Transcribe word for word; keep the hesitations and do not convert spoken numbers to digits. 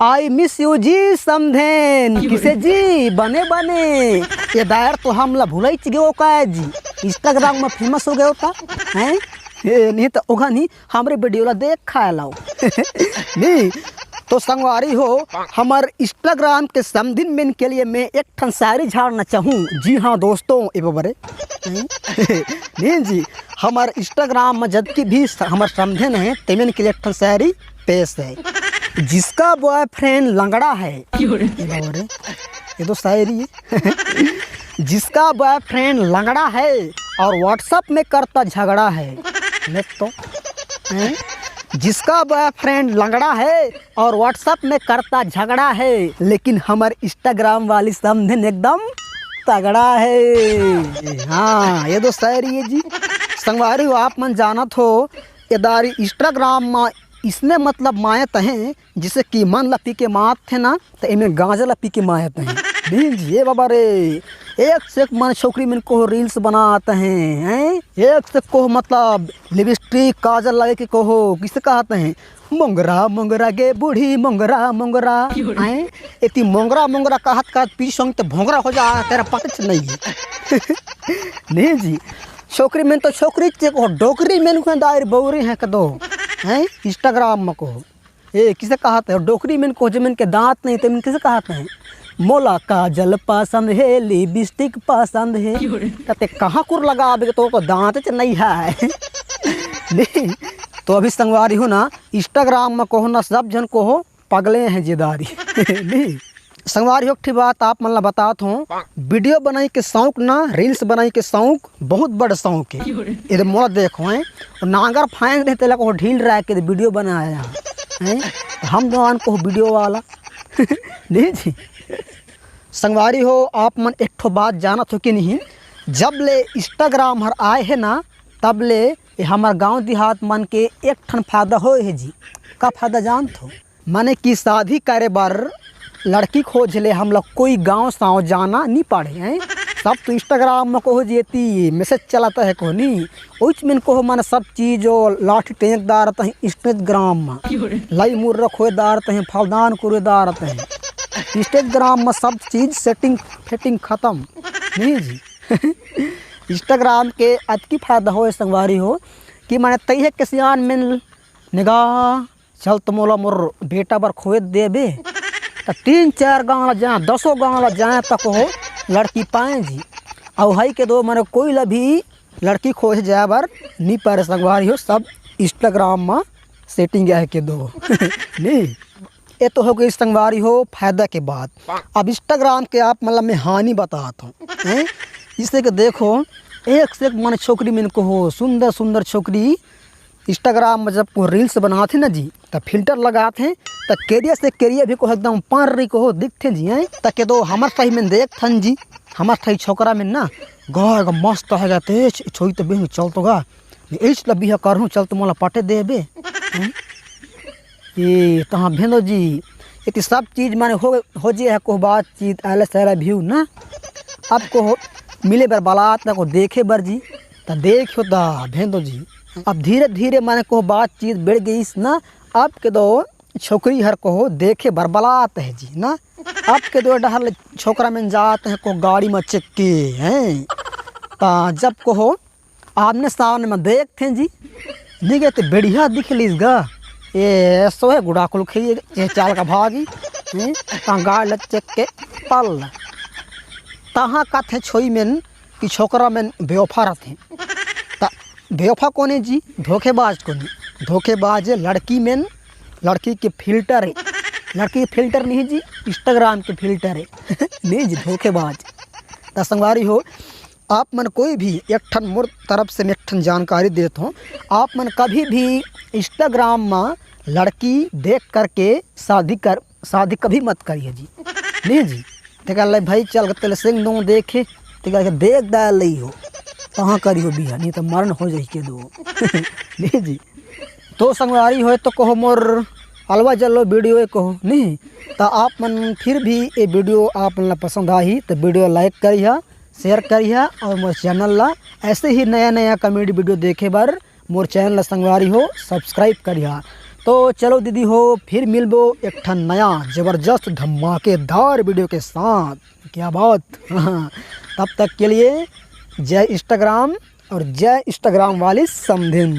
I miss you जी समधेन, किसे जी बने बने। ये दायर तो हमला भुलाइच गयो का है जी, Instagram में famous हो गयो था, हैं? ए, नहीं तो ओघा नहीं, हमरे video ला देख खाए लाओ। नहीं तो संगवारी हो, हमर Instagram के समधिन मन के लिए मैं एक ठन शायरी झाड़ना चाहूँ। जी हाँ दोस्तों, ए बबरे। नहीं जी, हमर Instagram में जतकी भी स-, हमर समधिन है, तेमन के लिए एक ठन शायरी पेश है। जिसका बॉयफ्रेंड लंगड़ा है, ए बबरे, ये तो शायरी है। जिसका बॉयफ्रेंड लंगड़ा है और WhatsApp में करता झगड़ा है, देख तो, हैं? जिसका बॉयफ्रेंड लंगड़ा है और WhatsApp में करता झगड़ा है, लेकिन हमर Instagram वाली समधिन एकदम तगड़ा है। हाँ, ये तो शायरी है जी। संगवारी हो, आप मन जानत हो, ये दारी Instagram में इसने मतलब मायत हैं, जिसे कि मन ला पी के मात थे ना, तो इमे गांजा ला पी के मायत हैं। नहीं जी, ये बाबा रे, एक से एक मन छोकरी मन को reels बनात हैं, हैं? एक से को मतलब लिपस्टिक काजल लगे के कहो, किसे कहते हैं, मोंगरा मोंगरा गे बूढ़ी मोंगरा मोंगरा। हैं? एती मोंगरा मोंगरा कहत कहत पीछे संग ते भोंगरा हो जा, तेरा पता नहीं है। नहीं जी, छोकरी मन तो छोकरी चे को, डोकरी मन को दायर बौरी है कदो, हैं? Instagram में को, ए किसे कहत है, डोकरी मन को, जे मन के दांत नहीं ते मन किसे कहत है? मोला काजल पसंद है, लिपस्टिक पसंद है। कते कहाँ कुर लगाबे, तो को दांत च नहीं है। नहीं, तो अभी संगवारी हो ना, Instagram में कहो ना, सब जन कहो पगले हैं जिदारी। नहीं, संगवारी हो, एक ठे बात आप मन ला बतात हूँ, video बनाई के शौक ना, reels बनाई के शौक बहुत बड़ शौक है। इधर मोला देखो हैं, और नांगर फाइन रहे तेला को ढील रहा है कि video बनाया है, हम जवान को video वाला। नहीं जी, संगवारी हो, आप मन एक ठो बात जानत हो कि नहीं, जब ले Instagram हर आए है ना, तब ले ये हमर गांव देहात मन के एक ठन फायदा होए है जी। का फायदा जानत हो? माने कि शादी करे बर लड़की खोज ले हम लोग कोई गांव साव जाना नहीं पड़े हैं। सब तो Instagram में कहो जेती message चलाता है कोनी, उच में कहो मन सब चीज, लाठी टेंक दारत हैं Instagram में, लाई मुर्रा खोए दारत हैं, फलदान कुरे दारत हैं। Instagram में सब चीज setting fitting खत्म। नहीं जी। Instagram के अतकी फायदा होए संगवारी हो कि माने तैहे के सियान में निगाह, चल तो मोला मोर बेटा बर खोए देबे। त तीन चार गांव ला जाए, दसों गांव ला जाए तक हो लड़की पाए जी। अउ हई के दो माने कोई ला भी लड़की खोज जाए बर नी पारे संगवारी हो, सब Instagram में setting है के दो। नहीं, ये तो हो गई संगवारी हो फायदा के बात। अब Instagram के आप मतलब मैं हानि बतात हूँ, हैं? इसे के देखो, एक से एक मन छोकरी मन को हो, सुंदर सुंदर छोकरी Instagram में जब को reels बनात है ना जी, त filter लगात हैं, त केरिया से केरिया भी को एकदम पार रही को हो दिखते जी हैं। त के दो हमर सही में देख थन जी, हमर सही छोकरा में ना, गाय का मस्त है गा तेज छोई तो बिहू चल तो गा, इस लबी है करहूँ चल तो मोला पटे देबे। हैं? ये तहाँ भेंदो जी, ये तो सब चीज माने हो, हो जे है को बातचीत आले सारा व्यू ना, अब को हो, मिले बर बलात ना को देखे बर जी, त देखो दा भेंदो जी। अब धीरे धीरे माने को बातचीत बढ़ गई ना, अब के दो छोकरी हर को हो देखे बर बलात है जी ना, अब के दो डहर ले छोकरा में जात है को गाड़ी में चेक के हैं, ता जब को हो आमने सामने में देख थे जी, निगे ते बढ़िया दिख लीस गा, ये सोहे गुड़ाकुल खइए, ये चाल का भागी, हैं? ता गाड़ी ले चेक के पल। तहाँ कथे छोई में कि छोकरा में बेवफा रहते। त बेवफा कोने जी? धोखेबाज कोने? धोखेबाज है लड़की में, लड़की के filter है। लड़की के filter नहीं जी, Instagram के filter है। नहीं जी, धोखेबाज। त संगवारी हो, आप मन कोई भी एक ठन मोर तरफ से मैं एक ठन जानकारी देत हूँ, आप मन कभी भी Instagram में लड़की देख करके शादी कर, शादी कभी मत करिए जी। नहीं जी, तेकर ले भाई चल के तेले सिंह दो देखे, तेकर के देख दाय लई हो, कहाँ करी हो बिया, नहीं तो मरण हो जाई के दो। नहीं जी, तो संगवारी होए तो कहो मोर अलवा जल्लो video ए कहो, नहीं तो आप मन फिर भी ये video आप मन ला पसंद आही तो video like करिहा, share करिहा और मोर channel ला ऐसे ही नया नया comedy video देखे बर मोर channel ला संगवारी हो subscribe करिहा। तो चलो दीदी हो, फिर मिलबो एक ठन नया जबरदस्त धमाकेदार वीडियो के साथ। क्या बात। तब तक के लिए जय इंस्टाग्राम और जय इंस्टाग्राम वाली समधिन।